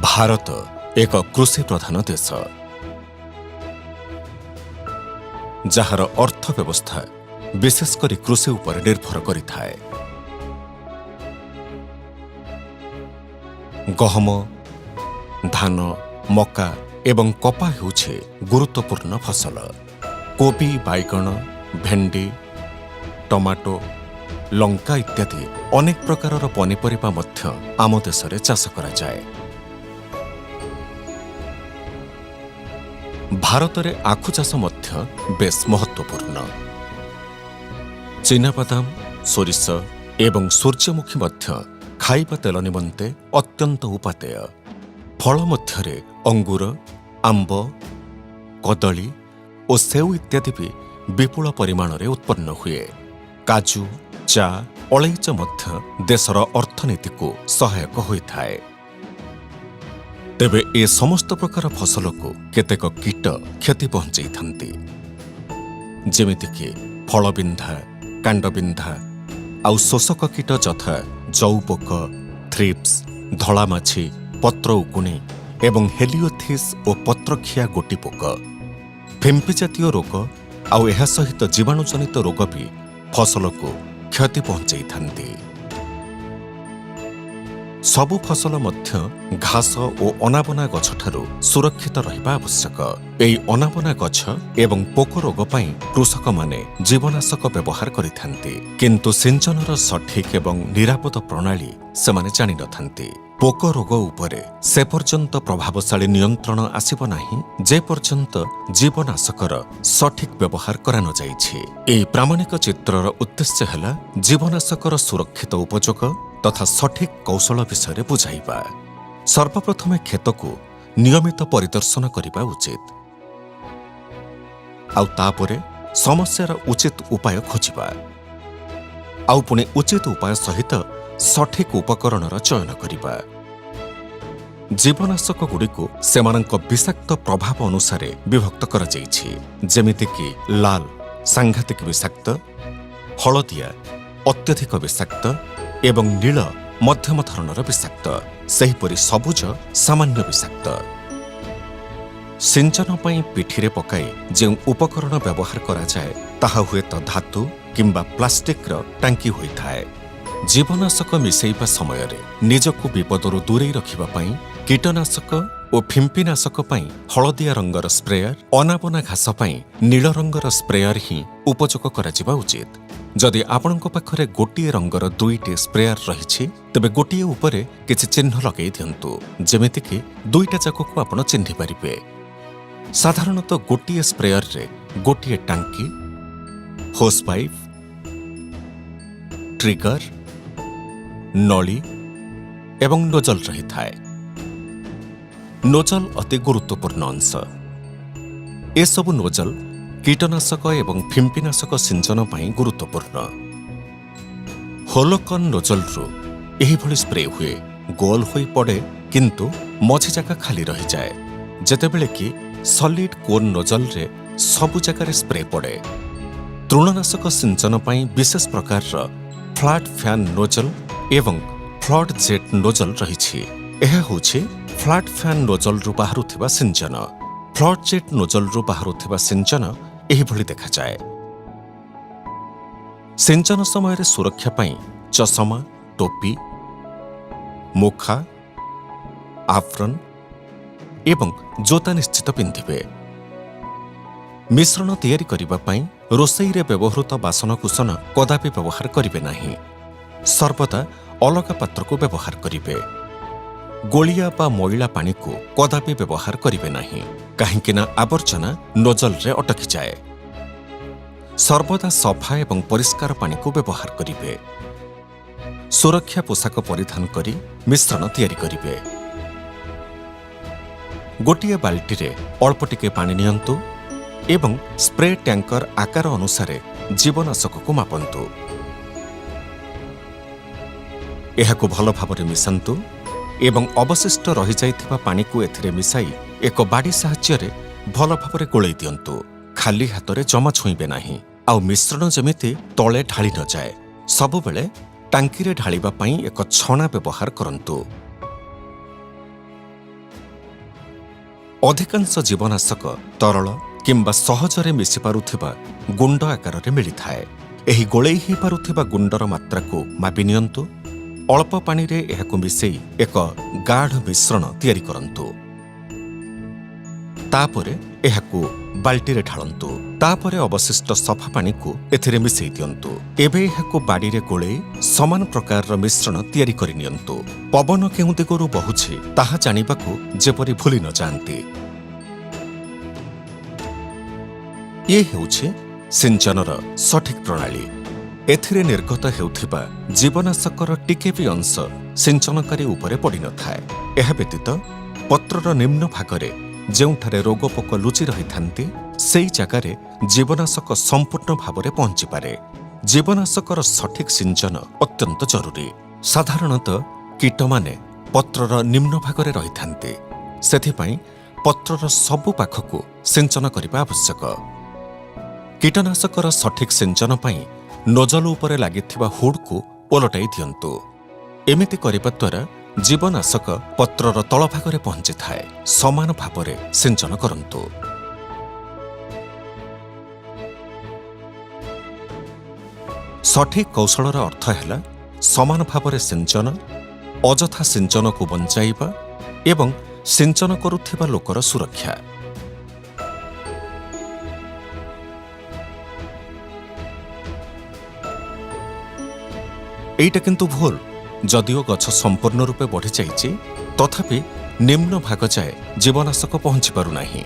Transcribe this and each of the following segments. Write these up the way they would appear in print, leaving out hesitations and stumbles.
ଭାରତ ଏକ କୃଷି ପ୍ରଧାନ ଦେଶ, ଯାହାର ଅର୍ଥ ବ୍ୟବସ୍ଥା ବିଶେଷ କରି କୃଷି ଉପରେ ନିର୍ଭର କରିଥାଏ। ଗହମ, ଧାନ, ମକା ଏବଂ କପା ହେଉଛି ଗୁରୁତ୍ୱପୂର୍ଣ୍ଣ ଫସଲ। କୋବି, ବାଇଗଣ, ଭେଣ୍ଡି, ଟମାଟୋ, ଲଙ୍କା ଇତ୍ୟାଦି ଅନେକ ପ୍ରକାରର ପନିପରିବା ମଧ୍ୟ ଆମ ଦେଶରେ ଚାଷ କରାଯାଏ। ଭାରତରେ ଆଖୁ ଚାଷ ମଧ୍ୟ ବେଶ୍ ମହତ୍ତ୍ୱପୂର୍ଣ୍ଣ। ଚିନାବାଦାମ, ସୋରିଷ ଏବଂ ସୂର୍ଯ୍ୟମୁଖୀ ମଧ୍ୟ ଖାଇବା ତେଲ ନିମନ୍ତେ ଅତ୍ୟନ୍ତ ଉପାଦେୟ। ଫଳ ମଧ୍ୟରେ ଅଙ୍ଗୁର, ଆମ୍ବ, କଦଳୀ ଓ ସେଉ ଇତ୍ୟାଦି ବି ବିପୁଳ ପରିମାଣରେ ଉତ୍ପନ୍ନ ହୁଏ। କାଜୁ, ଚା, ଅଳେଇଚ ମଧ୍ୟ ଦେଶର ଅର୍ଥନୀତିକୁ ସହାୟକ ହୋଇଥାଏ। ତେବେ ଏ ସମସ୍ତ ପ୍ରକାର ଫସଲକୁ କେତେକ କୀଟ କ୍ଷତି ପହଞ୍ଚାଇଥାନ୍ତି, ଯେମିତିକି ଫଳବିନ୍ଧା, କାଣ୍ଡବିନ୍ଧା ଆଉ ଶୋଷକ କୀଟ ଯଥା ଜଉପୋକ, ଥ୍ରିପ୍ସ, ଧଳାମାଛି, ପତ୍ର ଉକୁଣି ଏବଂ ହେଲିଓଥିସ୍ ଓ ପତ୍ରଖିଆ ଗୋଟିପୋକ। ଫିମ୍ପି ଜାତୀୟ ରୋଗ ଆଉ ଏହା ସହିତ ଜୀବାଣୁଜନିତ ରୋଗ ବି ଫସଲକୁ କ୍ଷତି ପହଞ୍ଚାଇଥାନ୍ତି। ସବୁ ଫସଲ ମଧ୍ୟ ଘାସ ଓ ଅନାବନା ଗଛଠାରୁ ସୁରକ୍ଷିତ ରହିବା ଆବଶ୍ୟକ। ଏହି ଅନାବନା ଗଛ ଏବଂ ପୋକ ରୋଗ ପାଇଁ କୃଷକମାନେ ଜୀବନାଶକ ବ୍ୟବହାର କରିଥାନ୍ତି, କିନ୍ତୁ ସିଞ୍ଚନର ସଠିକ୍ ଏବଂ ନିରାପଦ ପ୍ରଣାଳୀ ସେମାନେ ଜାଣିନଥାନ୍ତି। ପୋକ ରୋଗ ଉପରେ ସେ ପର୍ଯ୍ୟନ୍ତ ପ୍ରଭାବଶାଳୀ ନିୟନ୍ତ୍ରଣ ଆସିବ ନାହିଁ, ଯେ ପର୍ଯ୍ୟନ୍ତ ଜୀବନାଶକର ସଠିକ୍ ବ୍ୟବହାର କରାନଯାଇଛି। ଏହି ପ୍ରାମାଣିକ ଚିତ୍ରର ଉଦ୍ଦେଶ୍ୟ ହେଲା ଜୀବନାଶକର ସୁରକ୍ଷିତ ଉପଯୋଗ ତଥା ସଠିକ୍ କୌଶଳ ବିଷୟରେ ବୁଝାଇବା। ସର୍ବପ୍ରଥମେ କ୍ଷେତକୁ ନିୟମିତ ପରିଦର୍ଶନ କରିବା ଉଚିତ, ଆଉ ତାପରେ ସମସ୍ୟାର ଉଚିତ ଉପାୟ ଖୋଜିବା, ଆଉ ପୁଣି ଉଚିତ ଉପାୟ ସହିତ ସଠିକ୍ ଉପକରଣର ଚୟନ କରିବା। ଜୀବନାଶକଗୁଡ଼ିକୁ ସେମାନଙ୍କ ବିଷାକ୍ତ ପ୍ରଭାବ ଅନୁସାରେ ବିଭକ୍ତ କରାଯାଇଛି, ଯେମିତିକି ଲାଲ ସାଂଘାତିକ ବିଷାକ୍ତ, ହଳଦିଆ ଅତ୍ୟଧିକ ବିଷାକ୍ତ ଏବଂ ନୀଳ ମଧ୍ୟମ ଧରଣର ବିଷାକ୍ତ, ସେହିପରି ସବୁଜ ସାମାନ୍ୟ ବିଷାକ୍ତ। ସିଞ୍ଚନ ପାଇଁ ପିଠିରେ ପକାଇ ଯେଉଁ ଉପକରଣ ବ୍ୟବହାର କରାଯାଏ, ତାହା ହୁଏତ ଧାତୁ କିମ୍ବା ପ୍ଲାଷ୍ଟିକ୍ର ଟାଙ୍କି ହୋଇଥାଏ। ଜୀବନାଶକ ମିଶାଇବା ସମୟରେ ନିଜକୁ ବିପଦରୁ ଦୂରେଇ ରଖିବା ପାଇଁ କୀଟନାଶକ ଓ ଫିମ୍ପିନାଶକ ପାଇଁ ହଳଦିଆ ରଙ୍ଗର ସ୍ପ୍ରେୟର, ଅନାବନା ଘାସ ପାଇଁ ନୀଳ ରଙ୍ଗର ସ୍ପ୍ରେୟର ହିଁ ଉପଯୋଗ କରାଯିବା ଉଚିତ। ଯଦି ଆପଣଙ୍କ ପାଖରେ ଗୋଟିଏ ରଙ୍ଗର ଦୁଇଟି ସ୍ପ୍ରେୟର ରହିଛି, ତେବେ ଗୋଟିଏ ଉପରେ କିଛି ଚିହ୍ନ ଲଗାଇ ଦିଅନ୍ତୁ, ଯେମିତିକି ଦୁଇଟା ଯାକକୁ ଆପଣ ଚିହ୍ନି ପାରିବେ। ସାଧାରଣତଃ ଗୋଟିଏ ସ୍ପ୍ରେୟରରେ ଗୋଟିଏ ଟାଙ୍କି, ହୋସ୍ ପାଇପ୍, ଟ୍ରିଗର, ନଳୀ ଏବଂ ନୋଜଲ ରହିଥାଏ। ନୋଜଲ ଅତି ଗୁରୁତ୍ୱପୂର୍ଣ୍ଣ ଅଂଶ। ଏସବୁ ନୋଜଲ କୀଟନାଶକ ଏବଂ ଫିମ୍ପିନାଶକ ସିଞ୍ଚନ ପାଇଁ ଗୁରୁତ୍ୱପୂର୍ଣ୍ଣ। ହୋଲୋକନ୍ ନୋଜଲରୁ ଏହିଭଳି ସ୍ପ୍ରେ ହୁଏ, ଗୋଲ ହୋଇ ପଡ଼େ କିନ୍ତୁ ମଝି ଜାଗା ଖାଲି ରହିଯାଏ, ଯେତେବେଳେ କି ସଲିଡ୍ କୋନ୍ ନୋଜଲରେ ସବୁ ଜାଗାରେ ସ୍ପ୍ରେ ପଡ଼େ। ତୃଣନାଶକ ସିଞ୍ଚନ ପାଇଁ ବିଶେଷ ପ୍ରକାରର ଫ୍ଲାଟ୍ ଫ୍ୟାନ୍ ନୋଜଲ ଏବଂ ଫ୍ଲଡ୍ ଜେଟ୍ ନୋଜଲ ରହିଛି। ଏହା ହେଉଛି ଫ୍ଲାଟ୍ ଫ୍ୟାନ୍ ନୋଜଲରୁ ବାହାରୁଥିବା ସିଞ୍ଚନ। ଫ୍ଲଡ୍ ଜେଟ୍ ନୋଜଲରୁ ବାହାରୁଥିବା ସିଞ୍ଚନ ଏହିଭଳି ଦେଖାଯାଏ। ସିଞ୍ଚନ ସମୟରେ ସୁରକ୍ଷା ପାଇଁ ଚଷମା, ଟୋପି, ମୁଖା, ଆପ୍ରନ୍ ଏବଂ ଜୋତା ନିଶ୍ଚିତ ପିନ୍ଧିବେ। ମିଶ୍ରଣ ତିଆରି କରିବା ପାଇଁ ରୋଷେଇରେ ବ୍ୟବହୃତ ବାସନକୁସନ କଦାପି ବ୍ୟବହାର କରିବେ ନାହିଁ। ସର୍ବଦା ଅଲଗା ପାତ୍ରକୁ ବ୍ୟବହାର କରିବେ। ଗୋଳିଆ ବା ମଇଳା ପାଣିକୁ କଦାପି ବ୍ୟବହାର କରିବେ ନାହିଁ, କାହିଁକିନା ଆବର୍ଜନା ନୋଜଲରେ ଅଟକିଯାଏ। ସର୍ବଦା ସଫା ଏବଂ ପରିଷ୍କାର ପାଣିକୁ ବ୍ୟବହାର କରିବେ। ସୁରକ୍ଷା ପୋଷାକ ପରିଧାନ କରି ମିଶ୍ରଣ ତିଆରି କରିବେ। ଗୋଟିଏ ବାଲ୍ଟିରେ ଅଳ୍ପ ଟିକେ ପାଣି ନିଅନ୍ତୁ ଏବଂ ସ୍ପ୍ରେ ଟ୍ୟାଙ୍କର ଆକାର ଅନୁସାରେ ଜୀବନାଶକକୁ ମାପନ୍ତୁ। ଏହାକୁ ଭଲ ଭାବରେ ମିଶାନ୍ତୁ ଏବଂ ଅବଶିଷ୍ଟ ରହିଯାଇଥିବା ପାଣିକୁ ଏଥିରେ ମିଶାଇ ଏକ ବାଡ଼ି ସାହାଯ୍ୟରେ ଭଲ ଭାବରେ ଗୋଳେଇ ଦିଅନ୍ତୁ। ଖାଲି ହାତରେ ଜମା ଛୁଇଁବେ ନାହିଁ, ଆଉ ମିଶ୍ରଣ ଯେମିତି ତଳେ ଢାଳି ନଯାଏ। ସବୁବେଳେ ଟାଙ୍କିରେ ଢାଳିବା ପାଇଁ ଏକ ଛଣା ବ୍ୟବହାର କରନ୍ତୁ। ଅଧିକାଂଶ ଜୀବନାଶକ ତରଳ କିମ୍ବା ସହଜରେ ମିଶିପାରୁଥିବା ଗୁଣ୍ଡ ଆକାରରେ ମିଳିଥାଏ। ଏହି ଗୋଳେଇ ହୋଇପାରୁଥିବା ଗୁଣ୍ଡର ମାତ୍ରାକୁ ମାପି ନିଅନ୍ତୁ। ଅଳ୍ପ ପାଣିରେ ଏହାକୁ ମିଶାଇ ଏକ ଗାଢ଼ ମିଶ୍ରଣ ତିଆରି କରନ୍ତୁ। ତାପରେ ଏହାକୁ ବାଲ୍ଟିରେ ଢାଳନ୍ତୁ। ତାପରେ ଅବଶିଷ୍ଟ ସଫା ପାଣିକୁ ଏଥିରେ ମିଶାଇ ଦିଅନ୍ତୁ। ଏବେ ଏହାକୁ ବାଡ଼ିରେ ଗୋଳେଇ ସମାନ ପ୍ରକାରର ମିଶ୍ରଣ ତିଆରି କରି ନିଅନ୍ତୁ। ପବନ କେଉଁ ଦିଗରୁ ବହୁଛି ତାହା ଜାଣିବାକୁ ଯେପରି ଭୁଲି ନ ଯାଆନ୍ତି। ଇଏ ହେଉଛି ସିଞ୍ଚନର ସଠିକ୍ ପ୍ରଣାଳୀ। ଏଥିରେ ନିର୍ଗତ ହେଉଥିବା ଜୀବନାଶକର ଟିକେ ବି ଅଂଶ ସିଞ୍ଚନକାରୀ ଉପରେ ପଡ଼ିନଥାଏ। ଏହା ବ୍ୟତୀତ ପତ୍ରର ନିମ୍ନ ଭାଗରେ ଯେଉଁଠାରେ ରୋଗପୋକ ଲୁଚି ରହିଥାନ୍ତି, ସେଇ ଜାଗାରେ ଜୀବନାଶକ ସମ୍ପୂର୍ଣ୍ଣ ଭାବରେ ପହଞ୍ଚିପାରେ। ଜୀବନାଶକର ସଠିକ୍ ସିଞ୍ଚନ ଅତ୍ୟନ୍ତ ଜରୁରୀ। ସାଧାରଣତଃ କୀଟମାନେ ପତ୍ରର ନିମ୍ନ ଭାଗରେ ରହିଥାନ୍ତି। ସେଥିପାଇଁ ପତ୍ରର ସବୁ ପାଖକୁ ସିଞ୍ଚନ କରିବା ଆବଶ୍ୟକ। କୀଟନାଶକର ସଠିକ୍ ସିଞ୍ଚନ ପାଇଁ ନୋଜଲ ଉପରେ ଲାଗିଥିବା ହୁଡ୍କୁ ଓଲଟାଇ ଦିଅନ୍ତୁ। ଏମିତି କରିବା ଦ୍ୱାରା ଜୀବନାଶକ ପତ୍ରର ତଳଭାଗରେ ପହଞ୍ଚିଥାଏ। ସମାନ ଭାବରେ ସିଞ୍ଚନ କରନ୍ତୁ। ସଠିକ୍ କୌଶଳର ଅର୍ଥ ହେଲା ସମାନ ଭାବରେ ସିଞ୍ଚନ, ଅଯଥା ସିଞ୍ଚନକୁ ବଞ୍ଚାଇବା ଏବଂ ସିଞ୍ଚନ କରୁଥିବା ଲୋକର ସୁରକ୍ଷା। ଏଇଟା କିନ୍ତୁ ଭୁଲ। ଯଦିଓ ଗଛ ସମ୍ପୂର୍ଣ୍ଣ ରୂପେ ବଢ଼ିଯାଇଛି, ତଥାପି ନିମ୍ନ ଭାଗ ଯାଏ ଜୀବନାଶକ ପହଞ୍ଚି ପାରୁନାହିଁ।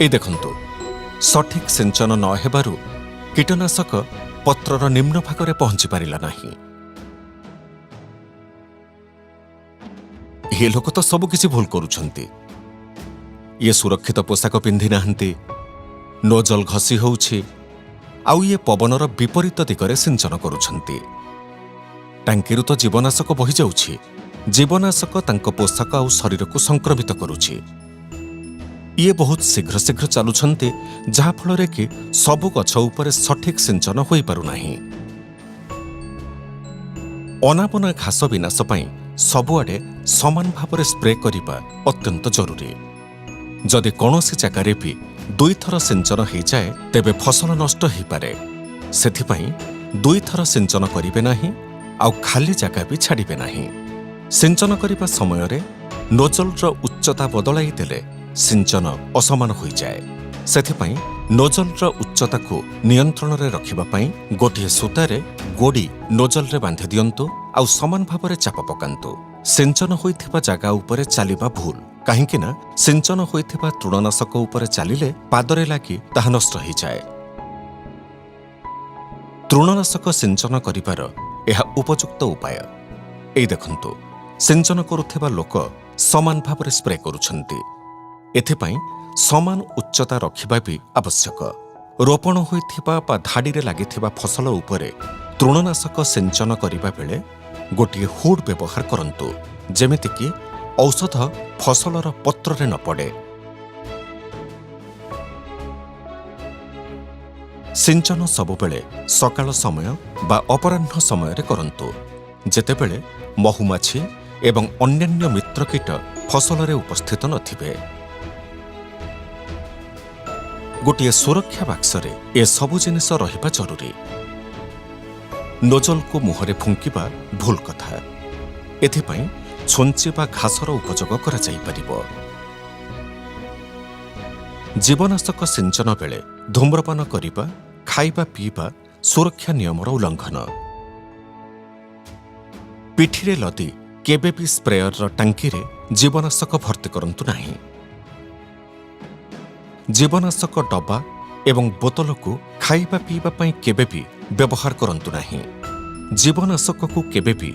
ଏଇ ଦେଖନ୍ତୁ, ସଠିକ୍ ସିଞ୍ଚନ ନ ହେବାରୁ କୀଟନାଶକ ପତ୍ରର ନିମ୍ନ ଭାଗରେ ପହଞ୍ଚି ପାରିଲା ନାହିଁ। ଏ ଲୋକ ତ ସବୁ କିଛି ଭୁଲ କରୁଛନ୍ତି। ଇଏ ସୁରକ୍ଷିତ ପୋଷାକ ପିନ୍ଧି ନାହାନ୍ତି, ନୋଜଲ ଘଷି ହେଉଛି, ଆଉ ଇଏ ପବନର ବିପରୀତ ଦିଗରେ ସିଞ୍ଚନ କରୁଛନ୍ତି। ଟାଙ୍କିରୁ ତ ଜୀବନାଶକ ବହିଯାଉଛି। ଜୀବନାଶକ ତାଙ୍କ ପୋଷାକ ଆଉ ଶରୀରକୁ ସଂକ୍ରମିତ କରୁଛି। ଇଏ ବହୁତ ଶୀଘ୍ର ଶୀଘ୍ର ଚାଲୁଛନ୍ତି, ଯାହାଫଳରେ କି ସବୁ ଗଛ ଉପରେ ସଠିକ୍ ସିଞ୍ଚନ ହୋଇପାରୁନାହିଁ। ଅନାବନା ଘାସ ବିନାଶ ପାଇଁ ସବୁଆଡ଼େ ସମାନ ଭାବରେ ସ୍ପ୍ରେ କରିବା ଅତ୍ୟନ୍ତ ଜରୁରୀ। ଯଦି କୌଣସି ଜାଗାରେ ବି ଦୁଇଥର ସିଞ୍ଚନ ହୋଇଯାଏ, ତେବେ ଫସଲ ନଷ୍ଟ ହୋଇପାରେ। ସେଥିପାଇଁ ଦୁଇଥର ସିଞ୍ଚନ କରିବେ ନାହିଁ ଆଉ ଖାଲି ଜାଗା ବି ଛାଡ଼ିବେ ନାହିଁ। ସିଞ୍ଚନ କରିବା ସମୟରେ ନୋଜଲର ଉଚ୍ଚତା ବଦଳାଇ ଦେଲେ ସିଞ୍ଚନ ଅସମାନ ହୋଇଯାଏ। ସେଥିପାଇଁ ନୋଜଲର ଉଚ୍ଚତାକୁ ନିୟନ୍ତ୍ରଣରେ ରଖିବା ପାଇଁ ଗୋଟିଏ ସୂତାରେ ଗୋଡ଼ି ନୋଜଲରେ ବାନ୍ଧି ଦିଅନ୍ତୁ ଆଉ ସମାନ ଭାବରେ ଚାପ ପକାନ୍ତୁ। ସିଞ୍ଚନ ହୋଇଥିବା ଜାଗା ଉପରେ ଚାଲିବା ଭୁଲ, କାହିଁକି ନା ସିଞ୍ଚନ ହୋଇଥିବା ତୃଣନାଶକ ଉପରେ ଚାଲିଲେ ପାଦରେ ଲାଗି ତାହା ନଷ୍ଟ ହୋଇଯାଏ। ତୃଣନାଶକ ସିଞ୍ଚନ କରିବାର ଏହା ଉପଯୁକ୍ତ ଉପାୟ। ଏଇ ଦେଖନ୍ତୁ, ସିଞ୍ଚନ କରୁଥିବା ଲୋକ ସମାନ ଭାବରେ ସ୍ପ୍ରେ କରୁଛନ୍ତି। ଏଥିପାଇଁ ସମାନ ଉଚ୍ଚତା ରଖିବା ବି ଆବଶ୍ୟକ। ରୋପଣ ହୋଇଥିବା ବା ଧାଡ଼ିରେ ଲାଗିଥିବା ଫସଲ ଉପରେ ତୃଣନାଶକ ସିଞ୍ଚନ କରିବା ବେଳେ ଗୋଟିଏ ହୁଡ୍ ବ୍ୟବହାର କରନ୍ତୁ, ଯେମିତିକି ଔଷଧ ଫସଲର ପତ୍ରରେ ନ ପଡ଼େ। ସିଞ୍ଚନ ସବୁବେଳେ ସକାଳ ସମୟ ବା ଅପରାହ୍ନ ସମୟରେ କରନ୍ତୁ, ଯେତେବେଳେ ମହୁମାଛି ଏବଂ ଅନ୍ୟାନ୍ୟ ମିତ୍ର କୀଟ ଫସଲରେ ଉପସ୍ଥିତ ନଥିବେ। ଗୋଟିଏ ସୁରକ୍ଷା ବାକ୍ସରେ ଏସବୁ ଜିନିଷ ରହିବା ଜରୁରୀ। ନୋଜଲକୁ ମୁହଁରେ ଫୁଙ୍କିବା ଭୁଲ କଥା। ଏଥିପାଇଁ ଛୁଞ୍ଚି ବା ଘାସର ଉପଯୋଗ କରାଯାଇପାରିବ। ଜୀବନାଶକ ସିଞ୍ଚନ ବେଳେ ଧୂମ୍ରପାନ କରିବା, ଖାଇବା ପିଇବା ସୁରକ୍ଷା ନିୟମର ଉଲ୍ଲଂଘନ। ପିଠିରେ ଲଦି କେବେ ବି ସ୍ପ୍ରେୟରର ଟାଙ୍କିରେ ଜୀବନାଶକ ଭର୍ତ୍ତି କରନ୍ତୁ ନାହିଁ। ଜୀବନାଶକ ଡବା ଏବଂ ବୋତଲକୁ ଖାଇବା ପିଇବା ପାଇଁ କେବେ ବି ବ୍ୟବହାର କରନ୍ତୁ ନାହିଁ। ଜୀବନାଶକକୁ କେବେ ବି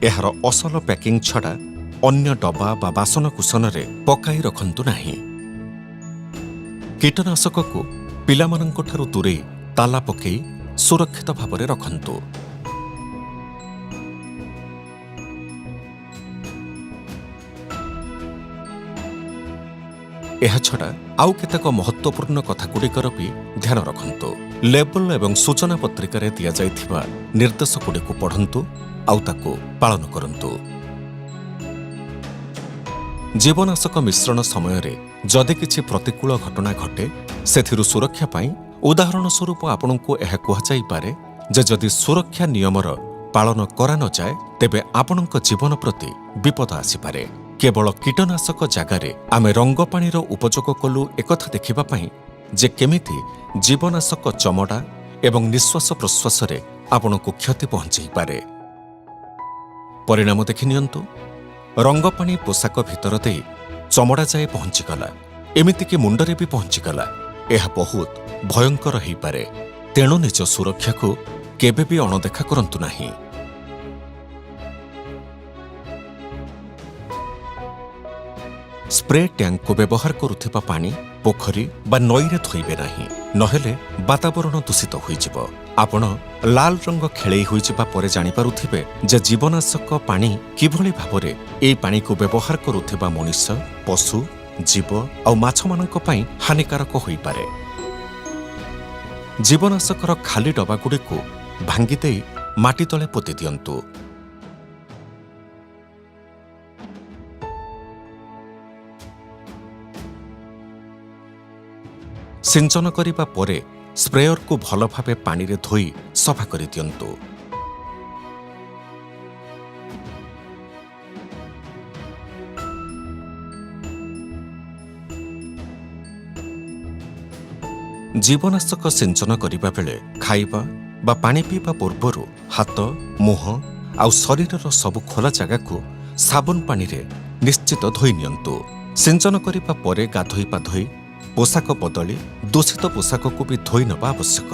ଏହାର ଅସଲ ପ୍ୟାକିଂ ଛଡ଼ା ଅନ୍ୟ ଡବା ବା ବାସନକୁସନରେ ପକାଇ ରଖନ୍ତୁ ନାହିଁ। କୀଟନାଶକକୁ ପିଲାମାନଙ୍କଠାରୁ ଦୂରେଇ ତାଲା ପକାଇ ସୁରକ୍ଷିତ ଭାବରେ ରଖନ୍ତୁ। ଏହାଛଡ଼ା ଆଉ କେତେକ ମହତ୍ତ୍ୱପୂର୍ଣ୍ଣ କଥାଗୁଡ଼ିକର ବି ଧ୍ୟାନ ରଖନ୍ତୁ। ଲେବଲ୍ ଏବଂ ସୂଚନା ପତ୍ରିକାରେ ଦିଆଯାଇଥିବା ନିର୍ଦ୍ଦେଶଗୁଡ଼ିକୁ ପଢ଼ନ୍ତୁ ଆଉ ତାକୁ ପାଳନ କରନ୍ତୁ। ଜୀବନାଶକ ମିଶ୍ରଣ ସମୟରେ ଯଦି କିଛି ପ୍ରତିକୂଳ ଘଟଣା ଘଟେ, ସେଥିରୁ ସୁରକ୍ଷା ପାଇଁ ଉଦାହରଣ ସ୍ୱରୂପ ଆପଣଙ୍କୁ ଏହା କୁହାଯାଇପାରେ ଯେ ଯଦି ସୁରକ୍ଷା ନିୟମର ପାଳନ କରାନଯାଏ, ତେବେ ଆପଣଙ୍କ ଜୀବନ ପ୍ରତି ବିପଦ ଆସିପାରେ। କେବଳ କୀଟନାଶକ ଜାଗାରେ ଆମେ ରଙ୍ଗପାଣିର ଉପଯୋଗ କଲୁ ଏକଥା ଦେଖିବା ପାଇଁ ଯେ କେମିତି ଜୀବନାଶକ ଚମଡ଼ା ଏବଂ ନିଶ୍ୱାସ ପ୍ରଶ୍ୱାସରେ ଆପଣଙ୍କୁ କ୍ଷତି ପହଞ୍ଚେଇପାରେ। ପରିଣାମ ଦେଖି ନିଅନ୍ତୁ। ରଙ୍ଗପାଣି ପୋଷାକ ଭିତର ଦେଇ ଚମଡ଼ା ଯାଏ ପହଞ୍ଚିଗଲା, ଏମିତିକି ମୁଣ୍ଡରେ ବି ପହଞ୍ଚିଗଲା। ଏହା ବହୁତ ଭୟଙ୍କର ହେଇପାରେ। ତେଣୁ ନିଜ ସୁରକ୍ଷାକୁ କେବେ ବି ଅଣଦେଖା କରନ୍ତୁ ନାହିଁ। ସ୍ପ୍ରେ ଟ୍ୟାଙ୍କକୁ ବ୍ୟବହାର କରୁଥିବା ପାଣି ପୋଖରୀ ବା ନଈରେ ଧୋଇବେ ନାହିଁ, ନହେଲେ ବାତାବରଣ ଦୂଷିତ ହୋଇଯିବ। ଆପଣ ଲାଲ ରଙ୍ଗ ଖେଳେଇ ହୋଇଯିବା ପରେ ଜାଣିପାରୁଥିବେ ଯେ ଜୀବନାଶକ ପାଣି କିଭଳି ଭାବରେ ଏହି ପାଣିକୁ ବ୍ୟବହାର କରୁଥିବା ମଣିଷ, ପଶୁ, ଜୀବ ଆଉ ମାଛମାନଙ୍କ ପାଇଁ ହାନିକାରକ ହୋଇପାରେ। ଜୀବନାଶକର ଖାଲି ଡବାଗୁଡ଼ିକୁ ଭାଙ୍ଗିଦେଇ ମାଟି ତଳେ ପୋତି ଦିଅନ୍ତୁ। ସିଞ୍ଚନ କରିବା ପରେ ସ୍ପ୍ରେୟରକୁ ଭଲ ଭାବେ ପାଣିରେ ଧୋଇ ସଫା କରିଦିଅନ୍ତୁ। ଜୀବନାଶକ ସିଞ୍ଚନ କରିବା ବେଳେ ଖାଇବା ବା ପାଣି ପିଇବା ପୂର୍ବରୁ ହାତ, ମୁହଁ ଆଉ ଶରୀରର ସବୁ ଖୋଲା ଜାଗାକୁ ସାବୁନ ପାଣିରେ ନିଶ୍ଚିତ ଧୋଇ ନିଅନ୍ତୁ। ସିଞ୍ଚନ କରିବା ପରେ ଗାଧୋଇ ପାଧୋଇ ପୋଷାକ ବଦଳି ଦୂଷିତ ପୋଷାକକୁ ବି ଧୋଇ ନେବା ଆବଶ୍ୟକ।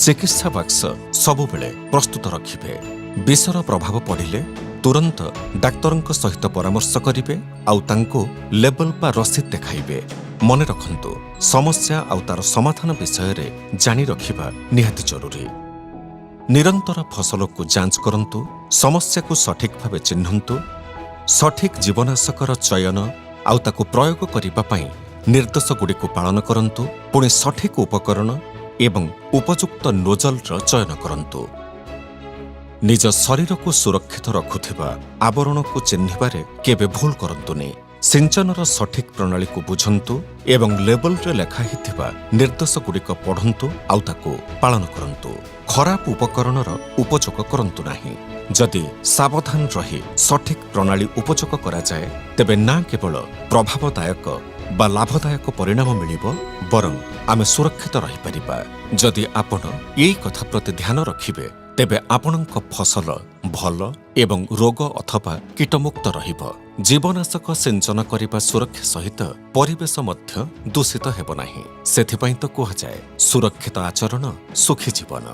ଚିକିତ୍ସା ବାକ୍ସ ସବୁବେଳେ ପ୍ରସ୍ତୁତ ରଖିବେ। ବିଷର ପ୍ରଭାବ ପଡ଼ିଲେ ତୁରନ୍ତ ଡାକ୍ତରଙ୍କ ସହିତ ପରାମର୍ଶ କରିବେ ଆଉ ତାଙ୍କୁ ଲେବଲ ବା ରସିଦ ଦେଖାଇବେ। ମନେ ରଖନ୍ତୁ, ସମସ୍ୟା ଆଉ ତାର ସମାଧାନ ବିଷୟରେ ଜାଣି ରଖିବା ନିହାତି ଜରୁରୀ। ନିରନ୍ତର ଫସଲକୁ ଯାଞ୍ଚ କରନ୍ତୁ, ସମସ୍ୟାକୁ ସଠିକ୍ ଭାବେ ଚିହ୍ନନ୍ତୁ, ସଠିକ୍ ଜୀବନାଶକର ଚୟନ ଆଉ ତାକୁ ପ୍ରୟୋଗ କରିବା ପାଇଁ ନିର୍ଦ୍ଦେଶଗୁଡ଼ିକୁ ପାଳନ କରନ୍ତୁ, ପୁଣି ସଠିକ୍ ଉପକରଣ ଏବଂ ଉପଯୁକ୍ତ ନୋଜଲର ଚୟନ କରନ୍ତୁ। ନିଜ ଶରୀରକୁ ସୁରକ୍ଷିତ ରଖୁଥିବା ଆବରଣକୁ ଚିହ୍ନିବାରେ କେବେ ଭୁଲ କରନ୍ତୁନି। ସିଞ୍ଚନର ସଠିକ୍ ପ୍ରଣାଳୀକୁ ବୁଝନ୍ତୁ ଏବଂ ଲେବଲରେ ଲେଖା ହୋଇଥିବା ନିର୍ଦ୍ଦେଶଗୁଡ଼ିକ ପଢ଼ନ୍ତୁ ଆଉ ତାକୁ ପାଳନ କରନ୍ତୁ। ଖରାପ ଉପକରଣର ଉପଯୋଗ କରନ୍ତୁ ନାହିଁ। ଯଦି ସାବଧାନ ରହି ସଠିକ୍ ପ୍ରଣାଳୀ ଉପଯୋଗ କରାଯାଏ, ତେବେ ନା କେବଳ ପ୍ରଭାବଦାୟକ ବା ଲାଭଦାୟକ ପରିଣାମ ମିଳିବ, ବରଂ ଆମେ ସୁରକ୍ଷିତ ରହିପାରିବା। ଯଦି ଆପଣ ଏଇ କଥା ପ୍ରତି ଧ୍ୟାନ ରଖିବେ, ତେବେ ଆପଣଙ୍କ ଫସଲ ଭଲ ଏବଂ ରୋଗ ଅଥବା କୀଟମୁକ୍ତ ରହିବ। ଜୀବନାଶକ ସିଞ୍ଚନ କରିବା ସୁରକ୍ଷା ସହିତ ପରିବେଶ ମଧ୍ୟ ଦୂଷିତ ହେବ ନାହିଁ। ସେଥିପାଇଁ ତ କୁହାଯାଏ, ସୁରକ୍ଷିତ ଆଚରଣ ସୁଖୀ ଜୀବନ।